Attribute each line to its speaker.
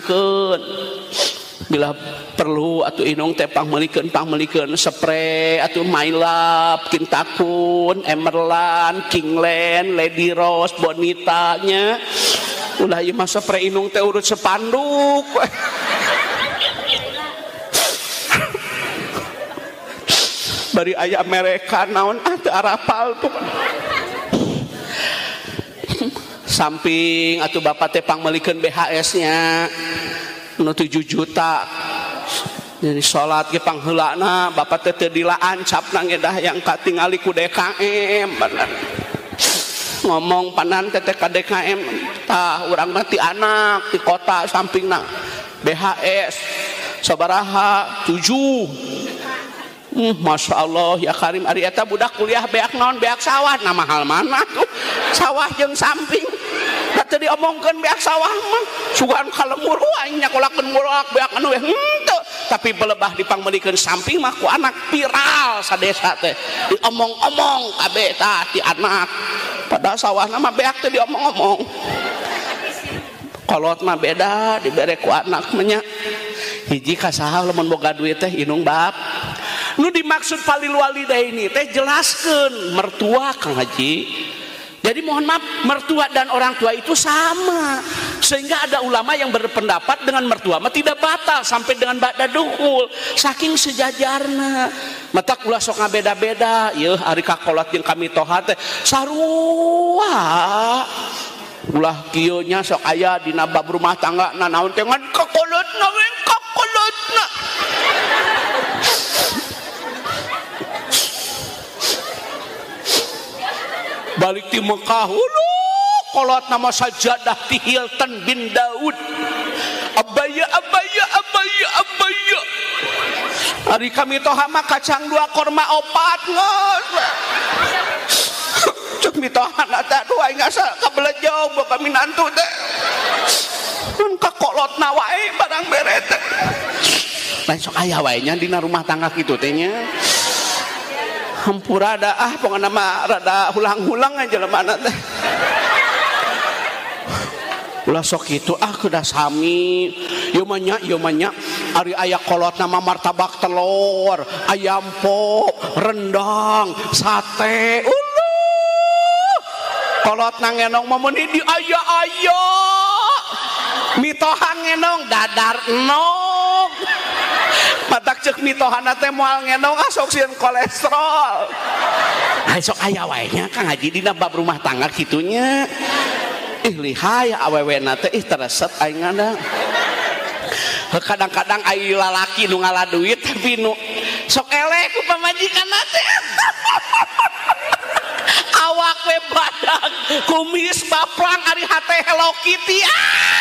Speaker 1: pangmeulikeun. Bila perlu atuh inung teh pangmeulikeun spray atuh My Love, Kintakun, Emerlan, Kingland, Lady Rose, Bonita nya. Ulah ieu mah spray inung teh urut sepanduk. Bari aya mereka naon ah teu arapal tuh. Samping atuh bapak teh pangmeulikeun BHS nya nu 7 juta. Jadi salat ge pangheulana bapak teh teu dilaan capna ge dah yang katingali ku DKM bener. Ngomong panan teh ka DKM tah urang mah ti anak ti kota sampingna BHS sabaraha 7. Masya Allah ya Karim ari eta budak kuliah beak naon beak sawah nah mahal mana tuh sawah jeung samping da teu diomongkeun beak sawah mah sugan ka lemur aing nyakolakeun budak beak anu we henteu tapi belebah dipangmeulikeun samping mah ku anak viral sadesa teh diomong-omong kabeh tah ti anak padahal sawahna mah beak teh diomong-omong kolot mah beda dibere ku anak mah nya hiji ka saha lamun boga duit teh inung bab nu dimaksud falil walidaini teh jelaskeun mertua Kang Haji. Jadi mohon maaf mertua dan orang tua itu sama. Sehingga ada ulama yang berpendapat dengan mertua mah tidak batal sampai dengan ba'da dukhul saking sejajarna. Matak ulah sok ngabeda-beda yeuh ari kakolot jeung kami toha teh sarua. Ulah kieu nya sok aya dina bab rumah tangga na naon teh ngan kakolotna we kakolotna. Balik di Mekah uluh kolot nama sajadah di Hilton bin Daud abaya abaya abaya abaya hari kami toha mah kacang 2 korma 4 ngon cek mitoha teh aduh aing asa kabelejong boga minantu teh mun kakolotna wae barang bere teh lain sok aya wae nya dina rumah tangga kitu teh nya. Hampura da ah pokona mah rada hulang-hulang aja jelema teh. Ulah sok kitu ah kuda sami. Ieu mah nya ari aya kolotna mah martabak telur, ayam pop, rendang, sate. Uluh. Kolotna ngenong mah meuni di aya-aya. Mitohan ngenong dadar enog. Matak cek mitohana teh moal ngenong ah sok sieun kolesterol. Ai sok aya wae nya Kang Haji dina bab rumah tangga kitunya. Ih lihai awewena teh ih tereset aing ada. Kadang-kadang ai lalaki nu ngala duit tapi nu sok eleh ku pamajikanna teh. Awak we badag, kumis baplang ari hate Hello Kitty. Ah!